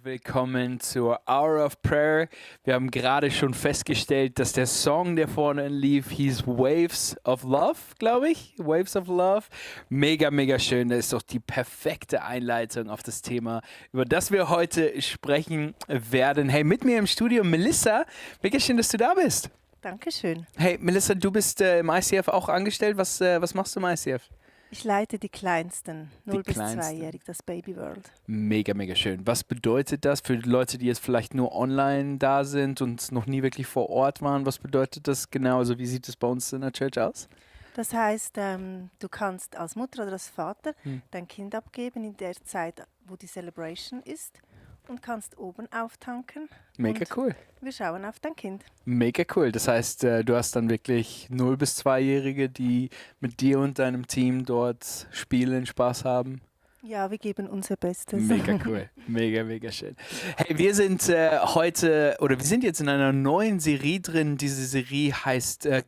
willkommen zur Hour of Prayer. Wir haben gerade schon festgestellt, dass der Song, der vorne lief, hieß Waves of Love, glaube ich. Waves of Love. Mega, mega schön. Das ist doch die perfekte Einleitung auf das Thema, über das wir heute sprechen werden. Hey, mit mir im Studio Melissa. Mega schön, dass du da bist. Dankeschön. Hey, Melissa, du bist im ICF auch angestellt. Was machst du im ICF? Ich leite die Kleinsten, 0- bis Kleinsten. 2-jährig, das Baby World. Mega, mega schön. Was bedeutet das für die Leute, die jetzt vielleicht nur online da sind und noch nie wirklich vor Ort waren? Was bedeutet das genau? Also wie sieht es bei uns in der Church aus? Das heißt, du kannst als Mutter oder als Vater dein Kind abgeben in der Zeit, wo die Celebration ist und kannst oben auftanken. Mega und cool. Wir schauen auf dein Kind. Mega cool. Das heißt, du hast dann wirklich 0- bis 2-Jährige, die mit dir und deinem Team dort spielen, Spaß haben. Ja, wir geben unser Bestes. Mega cool. Mega, mega schön. Hey, wir sind wir sind jetzt in einer neuen Serie drin. Diese Serie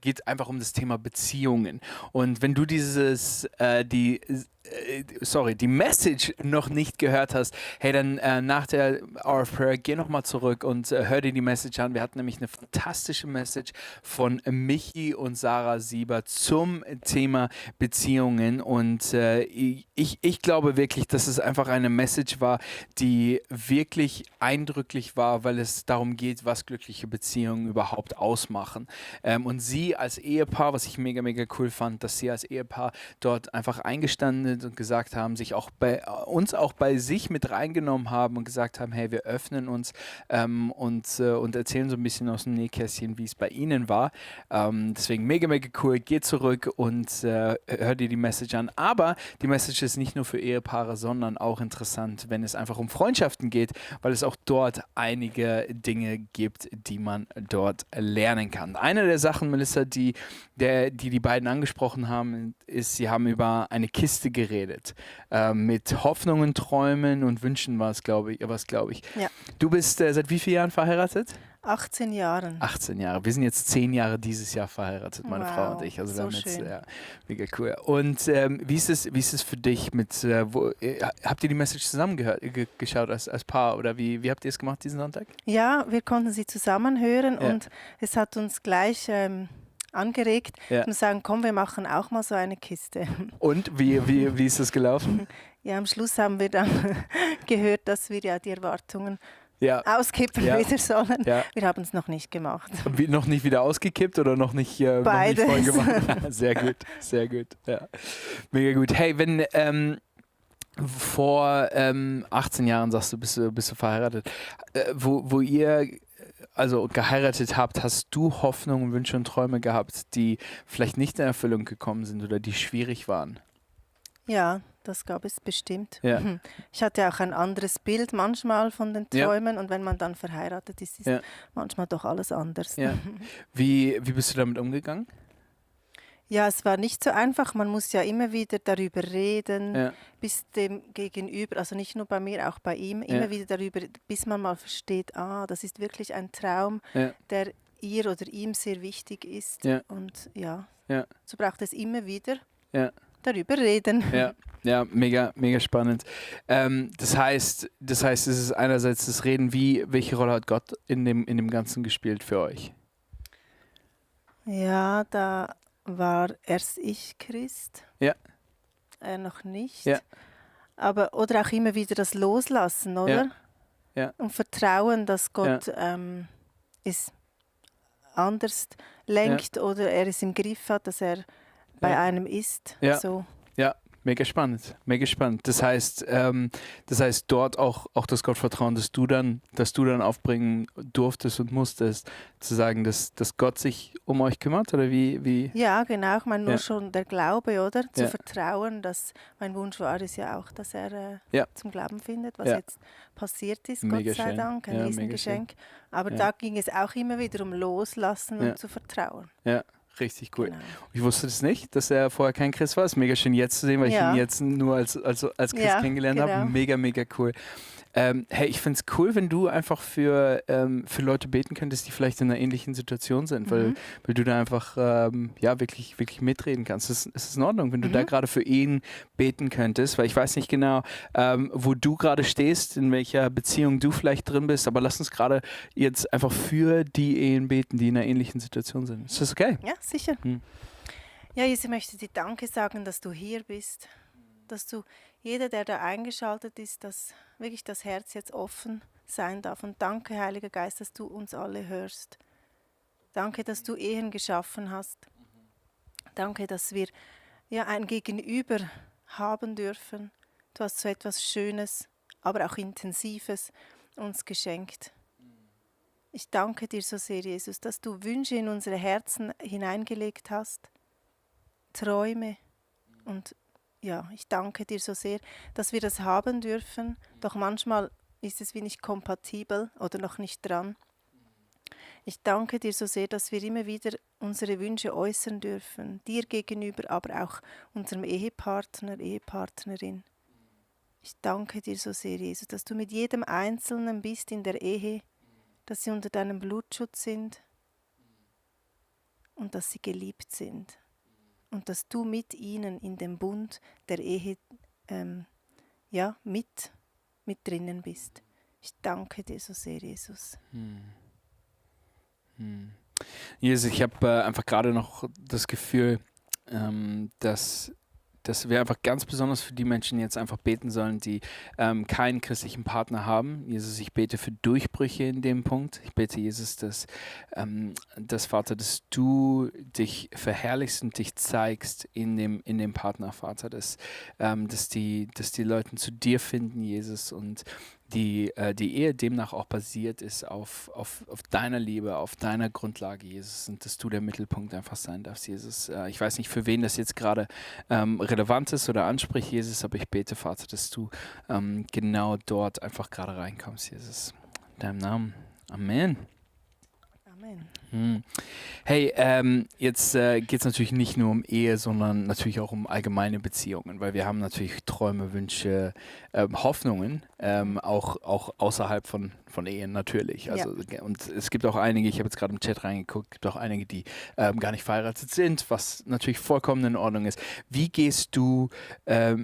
geht einfach um das Thema Beziehungen. Und wenn du die Message noch nicht gehört hast, hey, dann nach der Hour of Prayer geh nochmal zurück und hör dir die Message an. Wir hatten nämlich eine fantastische Message von Michi und Sarah Sieber zum Thema Beziehungen und ich glaube wirklich, dass es einfach eine Message war, die wirklich eindrücklich war, weil es darum geht, was glückliche Beziehungen überhaupt ausmachen. Und sie als Ehepaar, was ich mega, mega cool fand, dass sie als Ehepaar dort einfach eingestanden sind und gesagt haben, sich auch bei sich mit reingenommen haben und gesagt haben, hey, wir öffnen uns und erzählen so ein bisschen aus dem Nähkästchen, wie es bei ihnen war. Deswegen mega, mega cool. Geh zurück und hör dir die Message an. Aber die Message ist nicht nur für Ehepaare, sondern auch interessant, wenn es einfach um Freundschaften geht, weil es auch dort einige Dinge gibt, die man dort lernen kann. Eine der Sachen, Melissa, die beiden angesprochen haben, ist, sie haben über eine Kiste geredet. Mit Hoffnungen, Träumen und Wünschen war es, glaube ich. Ja. Du bist seit wie vielen Jahren verheiratet? 18 Jahren. 18 Jahre. Wir sind jetzt 10 Jahre dieses Jahr verheiratet, meine Frau und ich. Also wir so haben jetzt, schön. mega cool. Und wie ist es für dich mit, habt ihr die Message zusammen geschaut als Paar oder wie habt ihr es gemacht diesen Sonntag? Ja, wir konnten sie zusammen hören Ja. und es hat uns gleich angeregt, Ja. zu sagen, komm, wir machen auch mal so eine Kiste. Und wie ist es gelaufen? Ja, am Schluss haben wir dann gehört, dass wir ja die Erwartungen Ja. auskippen wieder sollen. Ja. Wir haben es noch nicht gemacht. Noch nicht wieder ausgekippt oder noch nicht voll Beides. gemacht? Sehr gut, sehr gut. Ja. Mega gut. Hey, wenn vor 18 Jahren, sagst du, bist du verheiratet, wo ihr also geheiratet habt, hast du Hoffnungen, Wünsche und Träume gehabt, die vielleicht nicht in Erfüllung gekommen sind oder die schwierig waren? Ja, das gab es bestimmt. Ja. Ich hatte auch ein anderes Bild manchmal von den Ja. Träumen und wenn man dann verheiratet ist, ist Ja. manchmal doch alles anders. Ja. Wie bist du damit umgegangen? Ja, es war nicht so einfach. Man muss ja immer wieder darüber reden, Ja. bis dem Gegenüber, also nicht nur bei mir, auch bei ihm, Ja. immer wieder darüber, bis man mal versteht, das ist wirklich ein Traum, Ja. der ihr oder ihm sehr wichtig ist. Ja. Und ja, Ja. so braucht es immer wieder Ja. darüber reden. Ja, mega, mega spannend. Das heißt, es ist einerseits das Reden, welche Rolle hat Gott in dem Ganzen gespielt für euch? Ja, da war erst ich Christ. Ja. Er noch nicht. Ja. Aber, oder auch immer wieder das Loslassen, oder? Ja. Und Vertrauen, dass Gott es anders lenkt oder er es im Griff hat, dass er bei einem ist. Ja. So. Ja, mega spannend, mega spannend. Das heißt dort auch das Gottvertrauen, dass du dann aufbringen durftest und musstest, zu sagen, dass Gott sich um euch kümmert, oder wie? Ja, genau. Ich meine, nur Ja. schon der Glaube, oder? Zu Ja. vertrauen, dass mein Wunsch war es ja auch, dass er zum Glauben findet, was Ja. jetzt passiert ist, Mega Gott sei schön. Dank, ein Ja, mega Riesengeschenk. Aber Ja. da ging es auch immer wieder um Loslassen Ja. und zu vertrauen. Ja, richtig cool. Genau. Ich wusste das nicht, dass er vorher kein Christ war. Ist mega schön jetzt zu sehen, weil ich Ja. ihn jetzt nur als Christ Ja, kennengelernt genau. habe. Mega, mega cool. Hey, ich finde es cool, wenn du einfach für Leute beten könntest, die vielleicht in einer ähnlichen Situation sind, weil du da einfach wirklich, wirklich mitreden kannst. Es ist in Ordnung, wenn du da gerade für ihn beten könntest, weil ich weiß nicht genau, wo du gerade stehst, in welcher Beziehung du vielleicht drin bist, aber lass uns gerade jetzt einfach für die Ehen beten, die in einer ähnlichen Situation sind. Ist das okay? Ja, sicher. Ja, Jesus, ich möchte dir Danke sagen, dass du hier bist, dass du jeder, der da eingeschaltet ist, dass wirklich das Herz jetzt offen sein darf. Und danke, Heiliger Geist, dass du uns alle hörst. Danke, dass du Ehen geschaffen hast. Danke, dass wir ein Gegenüber haben dürfen. Du hast so etwas Schönes, aber auch Intensives uns geschenkt. Ich danke dir so sehr, Jesus, dass du Wünsche in unsere Herzen hineingelegt hast, Träume. Und ja, ich danke dir so sehr, dass wir das haben dürfen, doch manchmal ist es wie nicht kompatibel oder noch nicht dran. Ich danke dir so sehr, dass wir immer wieder unsere Wünsche äußern dürfen, dir gegenüber, aber auch unserem Ehepartner, Ehepartnerin. Ich danke dir so sehr, Jesus, dass du mit jedem Einzelnen bist in der Ehe, dass sie unter deinem Blutschutz sind und dass sie geliebt sind. Und dass du mit ihnen in dem Bund der Ehe mit drinnen bist. Ich danke dir so sehr, Jesus. Jesus, ich habe einfach gerade noch das Gefühl, dass wir einfach ganz besonders für die Menschen jetzt einfach beten sollen, die keinen christlichen Partner haben. Jesus, ich bete für Durchbrüche in dem Punkt. Ich bete, Jesus, dass Vater, dass du dich verherrlichst und dich zeigst in dem Partner, Vater, dass die Leute zu dir finden, Jesus, und die Ehe demnach auch basiert ist auf deiner Liebe, auf deiner Grundlage, Jesus, und dass du der Mittelpunkt einfach sein darfst, Jesus. Ich weiß nicht, für wen das jetzt gerade relevant ist oder anspricht, Jesus, aber ich bete, Vater, dass du genau dort einfach gerade reinkommst, Jesus. In deinem Namen. Amen. Amen. Hey, jetzt geht es natürlich nicht nur um Ehe, sondern natürlich auch um allgemeine Beziehungen, weil wir haben natürlich Träume, Wünsche, Hoffnungen, auch außerhalb von Ehen natürlich. Also, und es gibt auch einige, ich habe jetzt gerade im Chat reingeguckt, gibt auch einige, die gar nicht verheiratet sind, was natürlich vollkommen in Ordnung ist. Wie gehst du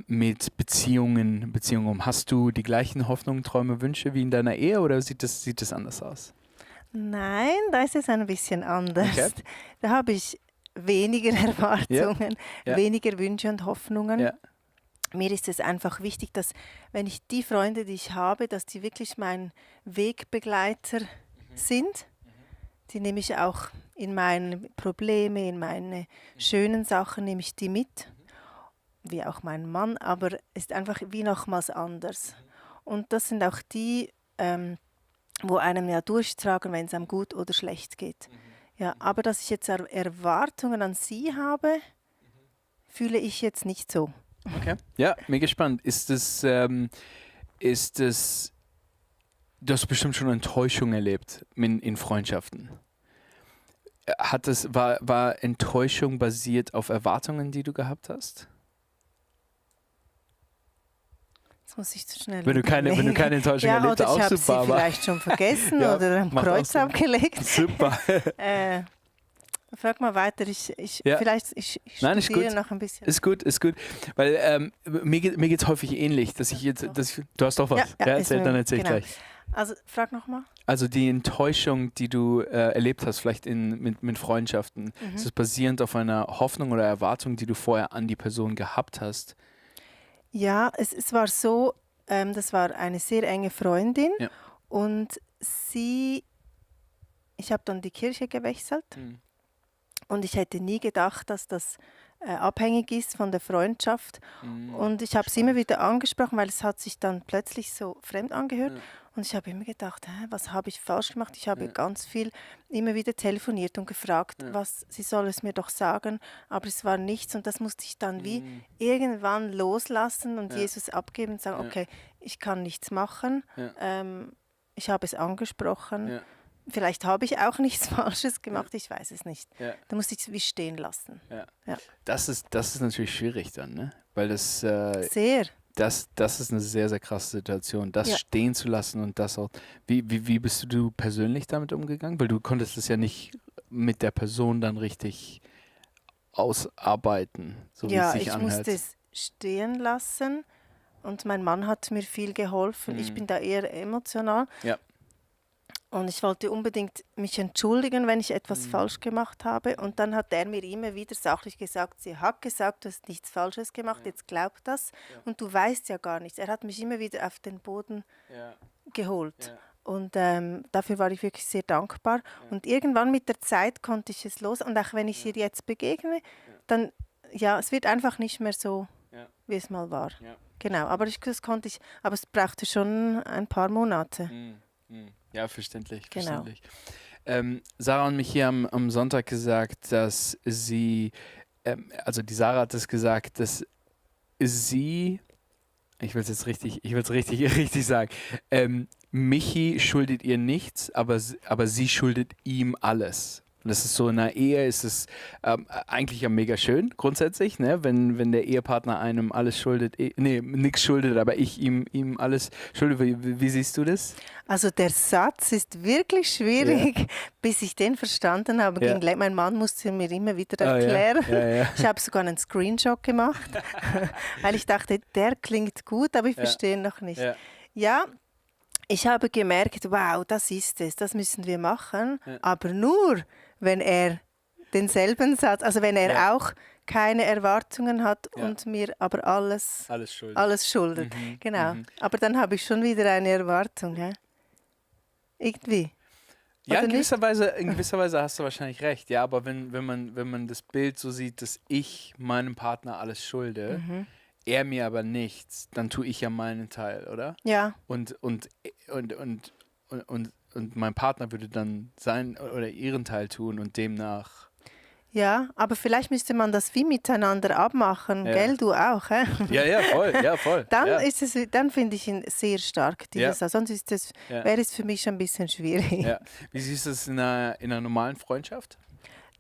mit Beziehungen um? Hast du die gleichen Hoffnungen, Träume, Wünsche wie in deiner Ehe oder sieht das anders aus? Nein, da ist es ein bisschen anders. Okay. Da habe ich weniger Erwartungen, weniger Wünsche und Hoffnungen. Ja. Mir ist es einfach wichtig, dass wenn ich die Freunde, die ich habe, dass die wirklich mein Wegbegleiter sind. Die nehme ich auch in meine Probleme, in meine schönen Sachen, nehme ich die mit. Wie auch mein Mann, aber es ist einfach wie nochmals anders. Und das sind auch die, wo einem ja durchtragen, wenn es einem gut oder schlecht geht. Ja, aber dass ich jetzt Erwartungen an sie habe, fühle ich jetzt nicht so. Okay. Ja, mega gespannt. Ist es, du hast bestimmt schon Enttäuschung erlebt in Freundschaften. War Enttäuschung basiert auf Erwartungen, die du gehabt hast? Jetzt muss ich zu schnell. Wenn du keine Enttäuschung erlebt hast, auch super. Ich habe sie vielleicht schon vergessen oder am Kreuz abgelegt. Super. Frag mal weiter, ich studiere noch ein bisschen. Ist gut. Weil mir geht es häufig ähnlich, dass ich jetzt, du hast doch was. Dann erzähl ich gleich. Also frag nochmal. Also die Enttäuschung, die du erlebt hast, vielleicht mit Freundschaften, ist es basierend auf einer Hoffnung oder Erwartung, die du vorher an die Person gehabt hast? Ja, es war so, das war eine sehr enge Freundin und ich habe dann die Kirche gewechselt. Und ich hätte nie gedacht, dass das abhängig ist von der Freundschaft. Und ich habe es immer wieder angesprochen, weil es hat sich dann plötzlich so fremd angehört. Und ich habe immer gedacht, was habe ich falsch gemacht? Ich habe ganz viel immer wieder telefoniert und gefragt, sie soll es mir doch sagen. Aber es war nichts und das musste ich dann wie irgendwann loslassen und Jesus abgeben und sagen, okay, ich kann nichts machen. Ich habe es angesprochen. Vielleicht habe ich auch nichts Falsches gemacht, ich weiß es nicht. Da musste ich es wie stehen lassen. Das ist natürlich schwierig dann, ne? Weil das... Sehr. Das ist eine sehr, sehr krasse Situation, das Ja. stehen zu lassen und das auch. Wie bist du persönlich damit umgegangen? Weil du konntest es ja nicht mit der Person dann richtig ausarbeiten, so wie es Ja, sich ich musste anhört. es stehen lassen und mein Mann hat mir viel geholfen. Ich Hm. bin da eher emotional Ja. und ich wollte unbedingt mich entschuldigen, wenn ich etwas Hm. falsch gemacht habe. Und dann hat er mir immer wieder sachlich gesagt, sie hat gesagt, du hast nichts Falsches gemacht, Ja. jetzt glaub das. Ja. Und du weißt ja gar nichts. Er hat mich immer wieder auf den Boden Ja. geholt. Ja. Und dafür war ich wirklich sehr dankbar. Ja. Und irgendwann mit der Zeit konnte ich es los. Und auch wenn ich Ja. ihr jetzt begegne, Ja. dann, ja, es wird einfach nicht mehr so, Ja. wie es mal war. Ja. Genau, aber das konnte ich, aber es brauchte schon ein paar Monate. Hm. Hm. Ja, verständlich, Genau. verständlich. Sarah hat mich hier am Sonntag gesagt, dass sie, also die Sarah hat es gesagt, dass sie, ich will es richtig, richtig sagen, Michi schuldet ihr nichts, aber sie schuldet ihm alles. Und das ist so in einer Ehe, ist es eigentlich ja mega schön, grundsätzlich, ne? Wenn der Ehepartner einem alles schuldet, nichts schuldet, aber ich ihm alles schulde. Wie siehst du das? Also der Satz ist wirklich schwierig, bis ich den verstanden habe. Ja. Mein Mann musste mir immer wieder Ah, ja. erklären. Ja, ja. Ich habe sogar einen Screenshot gemacht, weil ich dachte, der klingt gut, aber ich Ja. verstehe ihn noch nicht. Ja. Ja, ich habe gemerkt, wow, das ist es, das müssen wir machen, Ja. aber nur, wenn er denselben Satz, also wenn er Ja. auch keine Erwartungen hat Ja. und mir aber alles Alles schuldet. schuldet. Mhm. Genau. Mhm. Aber dann habe ich schon wieder eine Erwartung. Ja? Irgendwie. Ja, Oder in nicht? gewisser Weise hast du wahrscheinlich recht. Ja, aber wenn man das Bild so sieht, dass ich meinem Partner alles schulde, Mhm. er mir aber nichts, dann tue ich ja meinen Teil, oder? Ja, Und mein Partner würde dann sein oder ihren Teil tun und demnach. ja, aber vielleicht müsste man das wie miteinander abmachen, Ja. gell? Du auch, hä? Ja, voll. Dann Ja, dann finde ich ihn sehr stark, Ja. dieses. Sonst Ja. wäre es für mich ein bisschen schwierig. ja. Wie siehst du es in einer normalen Freundschaft?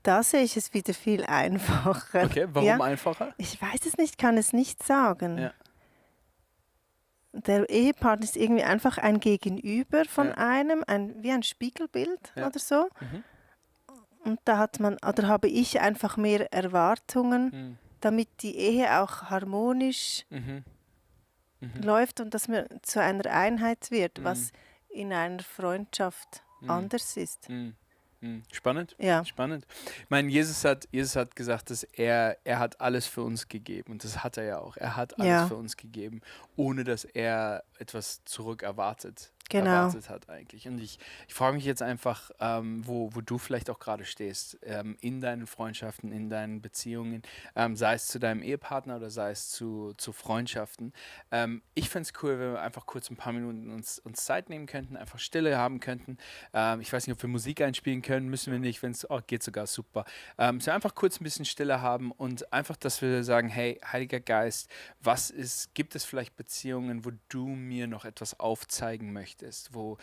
Da sehe ich es wieder viel einfacher. Okay, warum Ja? einfacher? Ich weiß es nicht, kann es nicht sagen. Ja. Der Ehepartner ist irgendwie einfach ein Gegenüber von Ja. einem, wie ein Spiegelbild Ja. oder so. Mhm. Und da hat man, oder habe ich einfach mehr Erwartungen, Mhm. damit die Ehe auch harmonisch Mhm. Mhm. läuft und dass man zu einer Einheit wird, Mhm. was in einer Freundschaft Mhm. anders ist. Mhm. Mhm. Spannend. Ja, Spannend. Ich meine, Jesus hat gesagt, dass er hat alles für uns gegeben. Und das hat er ja auch. Er hat alles Ja. für uns gegeben, ohne dass er etwas zurück erwartet genau. hat eigentlich. Und ich frage mich jetzt einfach, wo du vielleicht auch gerade stehst, in deinen Freundschaften, in deinen Beziehungen, sei es zu deinem Ehepartner oder sei es zu Freundschaften. Ich fände es cool, wenn wir einfach kurz ein paar Minuten uns Zeit nehmen könnten, einfach Stille haben könnten. Ich weiß nicht, ob wir Musik einspielen können, müssen wir nicht, wenn es geht sogar super. So einfach kurz ein bisschen Stille haben und einfach, dass wir sagen, hey, Heiliger Geist, gibt es vielleicht Beziehungen, wo du mir noch etwas aufzeigen möchtest, wo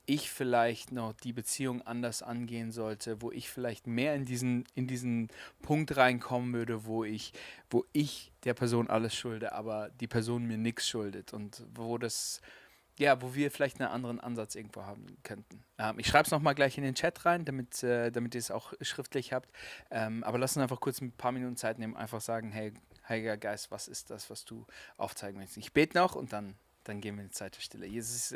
ich vielleicht noch die Beziehung anders angehen sollte, wo ich vielleicht mehr in diesen Punkt reinkommen würde, wo ich der Person alles schulde, aber die Person mir nichts schuldet und wo wir vielleicht einen anderen Ansatz irgendwo haben könnten. Ich schreibe es nochmal gleich in den Chat rein, damit ihr es auch schriftlich habt. Aber lass uns einfach kurz ein paar Minuten Zeit nehmen, einfach sagen, hey, Heiliger Geist, was ist das, was du aufzeigen möchtest? Ich bete noch und dann gehen wir in die Zeit der Stille. Jesus,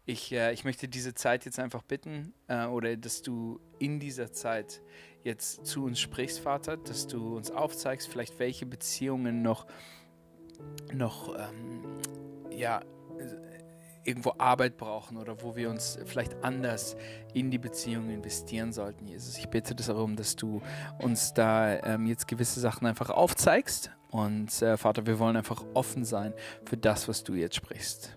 ich möchte diese Zeit jetzt einfach bitten, oder dass du in dieser Zeit jetzt zu uns sprichst, Vater, dass du uns aufzeigst, vielleicht welche Beziehungen noch irgendwo Arbeit brauchen oder wo wir uns vielleicht anders in die Beziehung investieren sollten, Jesus. Ich bitte darum, dass du uns da jetzt gewisse Sachen einfach aufzeigst und Vater, wir wollen einfach offen sein für das, was du jetzt sprichst.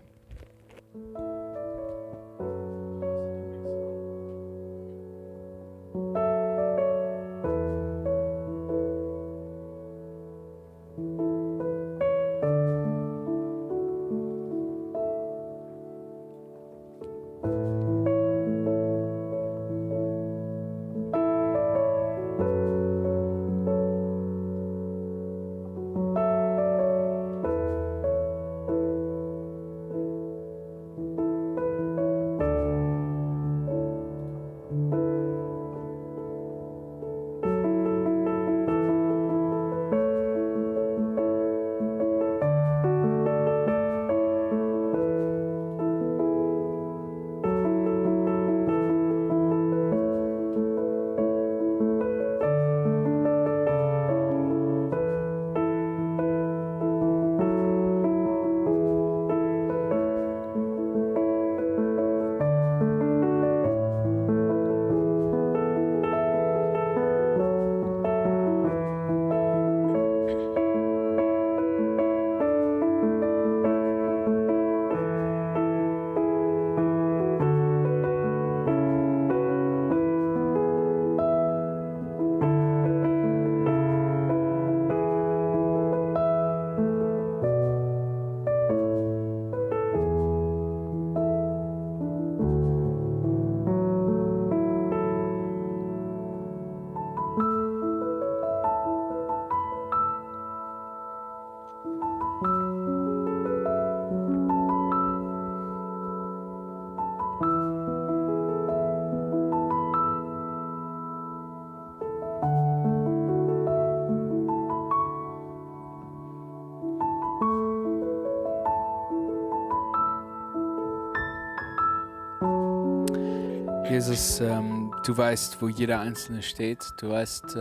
Jesus, du weißt, wo jeder Einzelne steht. Du weißt,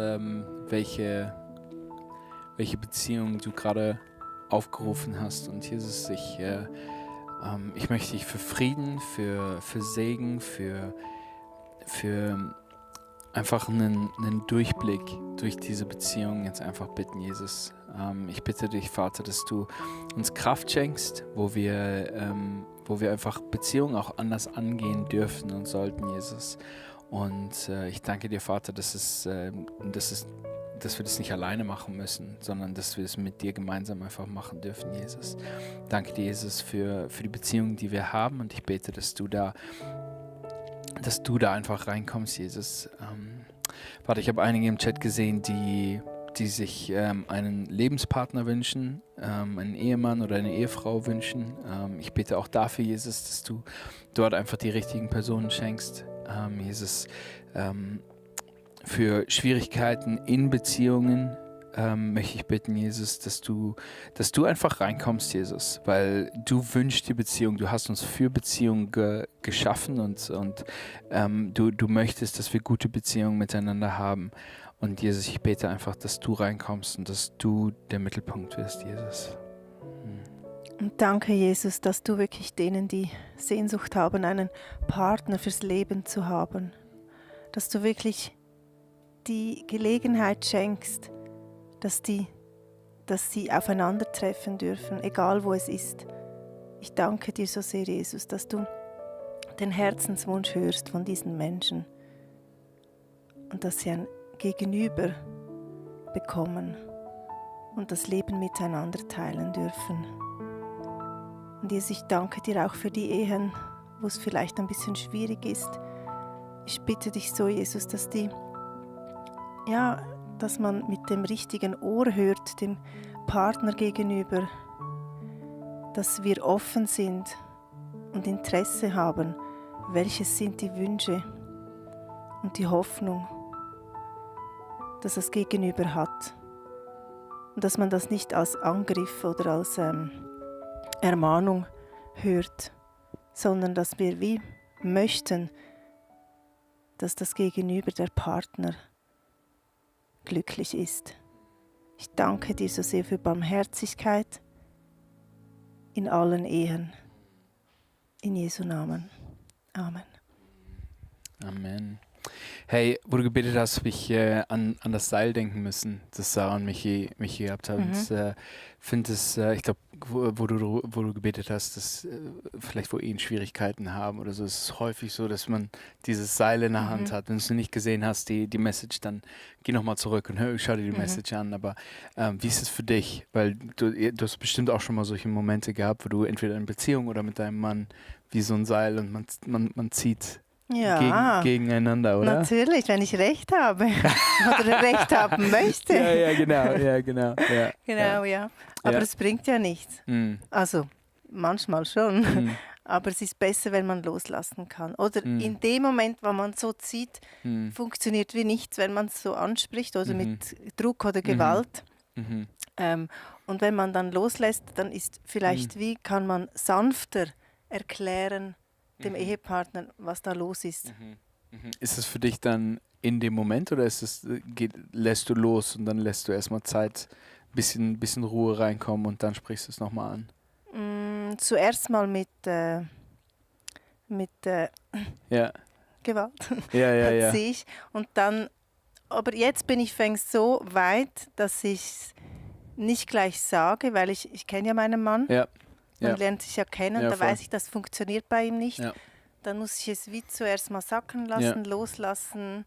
welche Beziehung du gerade aufgerufen hast. Und Jesus, ich möchte dich für Frieden, für Segen, für einfach einen Durchblick durch diese Beziehung jetzt einfach bitten, Jesus. Ich bitte dich, Vater, dass du uns Kraft schenkst, wo wir einfach Beziehungen auch anders angehen dürfen und sollten, Jesus. Und ich danke dir, Vater, dass wir das nicht alleine machen müssen, sondern dass wir es mit dir gemeinsam einfach machen dürfen, Jesus. Danke dir, Jesus, für die Beziehungen, die wir haben, und ich bete, dass du da einfach reinkommst, Jesus. Vater, ich habe einige im Chat gesehen, die sich einen Lebenspartner wünschen, einen Ehemann oder eine Ehefrau wünschen. Ich bete auch dafür, Jesus, dass du dort einfach die richtigen Personen schenkst. Jesus, für Schwierigkeiten in Beziehungen möchte ich bitten, Jesus, dass du einfach reinkommst, Jesus, weil du wünschst die Beziehung, du hast uns für Beziehungen geschaffen und du möchtest, dass wir gute Beziehungen miteinander haben. Und Jesus, ich bete einfach, dass du reinkommst und dass du der Mittelpunkt wirst, Jesus. Und danke, Jesus, dass du wirklich denen, die Sehnsucht haben, einen Partner fürs Leben zu haben, dass du wirklich die Gelegenheit schenkst, dass sie aufeinandertreffen dürfen, egal wo es ist. Ich danke dir so sehr, Jesus, dass du den Herzenswunsch hörst von diesen Menschen und dass sie ein Gegenüber bekommen und das Leben miteinander teilen dürfen. Und Jesus, ich danke dir auch für die Ehen, wo es vielleicht ein bisschen schwierig ist. Ich bitte dich so, Jesus, dass man mit dem richtigen Ohr hört, dem Partner gegenüber, dass wir offen sind und Interesse haben, welches sind die Wünsche und die Hoffnung, dass das Gegenüber hat. Und dass man das nicht als Angriff oder als Ermahnung hört, sondern dass wir wie möchten, dass das Gegenüber, der Partner, glücklich ist. Ich danke dir so sehr für Barmherzigkeit in allen Ehen. In Jesu Namen. Amen. Amen. Hey, wo du gebetet hast, habe ich an das Seil denken müssen, das Sarah und Michi gehabt haben. Ich finde es, ich glaube, wo du gebetet hast, dass vielleicht wo Ehen Schwierigkeiten haben oder so, es ist häufig so, dass man dieses Seil in der Hand hat. Wenn du es nicht gesehen hast, die Message, dann geh nochmal zurück und schau dir die Message an. Aber wie ist es für dich? Weil du hast bestimmt auch schon mal solche Momente gehabt, wo du entweder in Beziehung oder mit deinem Mann wie so ein Seil und man zieht gegeneinander, oder? Natürlich, wenn ich Recht habe oder Recht haben möchte. Ja, genau. Ja. Aber es bringt ja nichts. Also manchmal schon, aber es ist besser, wenn man loslassen kann. Oder in dem Moment, wo man so zieht, funktioniert wie nichts, wenn man es so anspricht oder mit Druck oder Gewalt. Und wenn man dann loslässt, dann ist vielleicht kann man sanfter erklären, dem Ehepartner, was da los ist. Ist es für dich dann in dem Moment oder lässt du los und dann lässt du erstmal Zeit, bisschen Ruhe reinkommen und dann sprichst du es nochmal an? Zuerst mal mit Gewalt. Ja. Sehe ich. Und dann, aber jetzt bin ich so weit, dass ich es nicht gleich sage, weil ich kenne ja meinen Mann. Man lernt sich ja kennen, da weiß ich, das funktioniert bei ihm nicht. Ja. Dann muss ich es wie zuerst mal sacken lassen, loslassen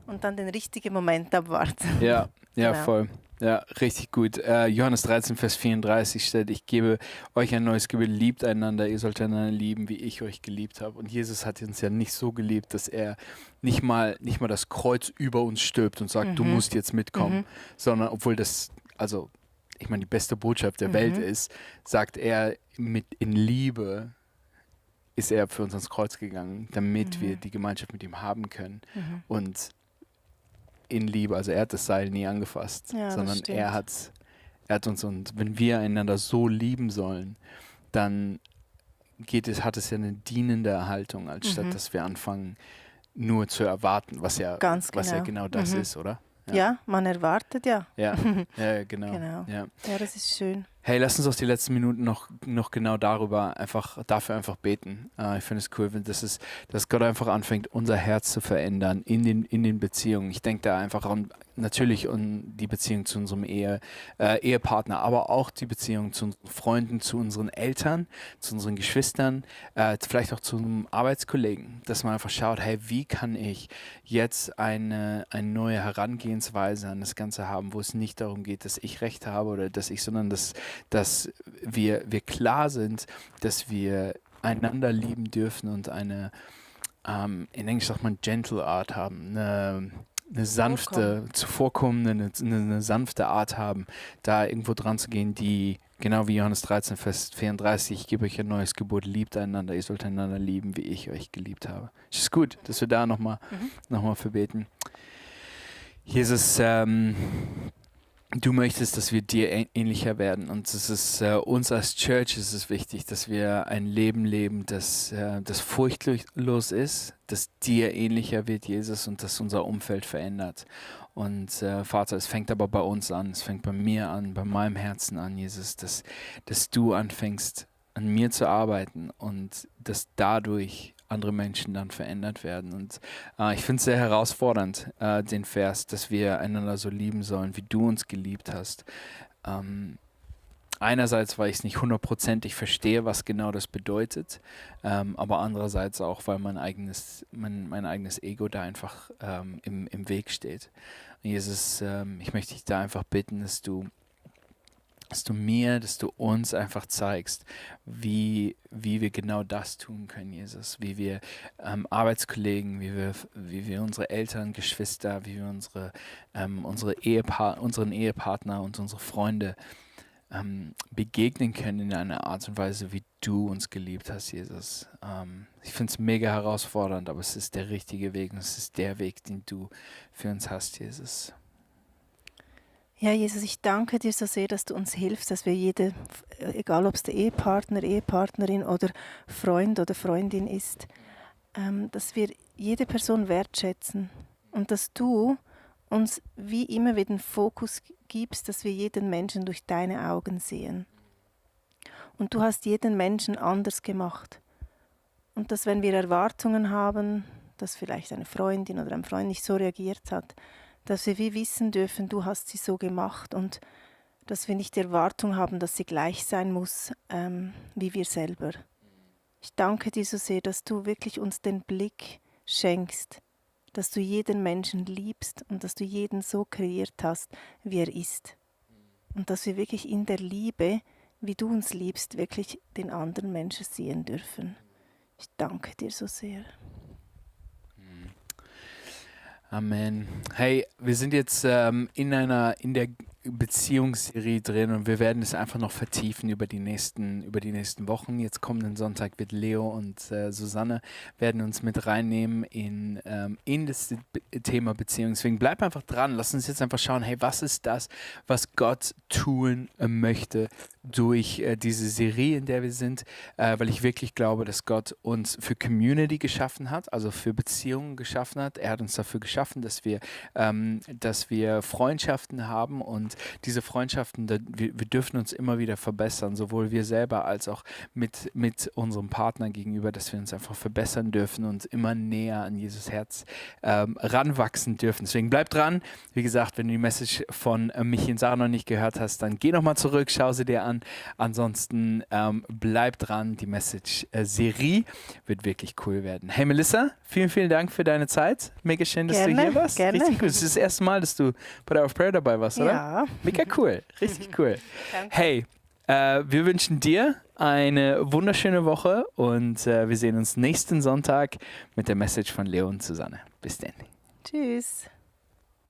und dann den richtigen Moment abwarten. Ja, genau. Voll. Ja, richtig gut. Johannes 13, Vers 34 steht, ich gebe euch ein neues Gebot, liebt einander, ihr sollt einander lieben, wie ich euch geliebt habe. Und Jesus hat uns ja nicht so geliebt, dass er nicht mal das Kreuz über uns stülpt und sagt, du musst jetzt mitkommen, sondern obwohl das, also ich meine, die beste Botschaft der Welt ist, sagt er, in Liebe ist er für uns ans Kreuz gegangen, damit wir die Gemeinschaft mit ihm haben können. Und in Liebe, also er hat das Seil nie angefasst, sondern er hat uns, und wenn wir einander so lieben sollen, dann hat es ja eine dienende Erhaltung, als statt dass wir anfangen, nur zu erwarten, was ja Ganz genau das ist, oder? Ja, man erwartet ja. Ja, ja, genau. Genau. Ja. Ja, das ist schön. Hey, lass uns aus die letzten Minuten noch genau dafür einfach beten. Ich finde es cool, dass Gott einfach anfängt, unser Herz zu verändern in den Beziehungen. Ich denke da einfach natürlich an die Beziehung zu unserem Ehepartner, aber auch die Beziehung zu unseren Freunden, zu unseren Eltern, zu unseren Geschwistern, vielleicht auch zu einem Arbeitskollegen, dass man einfach schaut, hey, wie kann ich jetzt eine neue Herangehensweise an das Ganze haben, wo es nicht darum geht, dass ich Recht habe oder sondern dass wir klar sind, dass wir einander lieben dürfen und eine, in Englisch sagt man gentle Art haben, eine sanfte, zuvorkommende, eine sanfte Art haben, da irgendwo dran zu gehen, die, genau wie Johannes 13, Vers 34, ich gebe euch ein neues Gebot, liebt einander, ihr sollt einander lieben, wie ich euch geliebt habe. Es ist gut, dass wir da nochmal für beten. Jesus, du möchtest, dass wir dir ähnlicher werden, und es ist uns als Church ist es wichtig, dass wir ein Leben leben, das furchtlos ist, das dir ähnlicher wird, Jesus, und das unser Umfeld verändert. Und Vater, es fängt aber bei uns an, es fängt bei mir an, bei meinem Herzen an, Jesus, dass du anfängst, an mir zu arbeiten und dass dadurch andere Menschen dann verändert werden. Und ich finde es sehr herausfordernd, den Vers, dass wir einander so lieben sollen, wie du uns geliebt hast. Einerseits, weil ich es nicht hundertprozentig verstehe, was genau das bedeutet, aber andererseits auch, weil mein eigenes Ego da einfach im Weg steht. Und Jesus, ich möchte dich da einfach bitten, dass du uns einfach zeigst, wie wir genau das tun können, Jesus. Wie wir Arbeitskollegen, wie wir unsere Eltern, Geschwister, wie wir unseren Ehepartner und unsere Freunde begegnen können in einer Art und Weise, wie du uns geliebt hast, Jesus. Ich finde es mega herausfordernd, aber es ist der richtige Weg und es ist der Weg, den du für uns hast, Jesus. Ja, Jesus, ich danke dir so sehr, dass du uns hilfst, dass wir jede, egal ob es der Ehepartner, Ehepartnerin oder Freund oder Freundin ist, dass wir jede Person wertschätzen und dass du uns wie immer wieder den Fokus gibst, dass wir jeden Menschen durch deine Augen sehen. Und du hast jeden Menschen anders gemacht. Und dass, wenn wir Erwartungen haben, dass vielleicht eine Freundin oder ein Freund nicht so reagiert hat, dass wir wie wissen dürfen, du hast sie so gemacht, und dass wir nicht die Erwartung haben, dass sie gleich sein muss wie wir selber. Ich danke dir so sehr, dass du wirklich uns den Blick schenkst, dass du jeden Menschen liebst und dass du jeden so kreiert hast, wie er ist. Und dass wir wirklich in der Liebe, wie du uns liebst, wirklich den anderen Menschen sehen dürfen. Ich danke dir so sehr. Amen. Hey, wir sind jetzt in der Beziehungsserie drin, und wir werden es einfach noch vertiefen über die nächsten Wochen. Jetzt kommenden Sonntag wird Leo und Susanne werden uns mit reinnehmen in das Thema Beziehung. Deswegen bleib einfach dran. Lass uns jetzt einfach schauen, hey, was ist das, was Gott tun möchte durch diese Serie, in der wir sind, weil ich wirklich glaube, dass Gott uns für Community geschaffen hat, also für Beziehungen geschaffen hat. Er hat uns dafür geschaffen, dass wir Freundschaften haben, und diese Freundschaften, wir dürfen uns immer wieder verbessern, sowohl wir selber als auch mit unserem Partner gegenüber, dass wir uns einfach verbessern dürfen und immer näher an Jesus Herz ranwachsen dürfen. Deswegen bleib dran. Wie gesagt, wenn du die Message von Michi und Sarah noch nicht gehört hast, dann geh nochmal zurück, schau sie dir an. Ansonsten bleib dran. Die Message-Serie wird wirklich cool werden. Hey Melissa, vielen, vielen Dank für deine Zeit. Mega schön, dass du hier warst. Gerne. Richtig gut. Das ist das erste Mal, dass du bei der Hour of Prayer dabei warst, oder? Ja. Mega cool. Richtig cool. Danke. Hey, wir wünschen dir eine wunderschöne Woche, und wir sehen uns nächsten Sonntag mit der Message von Leo und Susanne. Bis dann. Tschüss.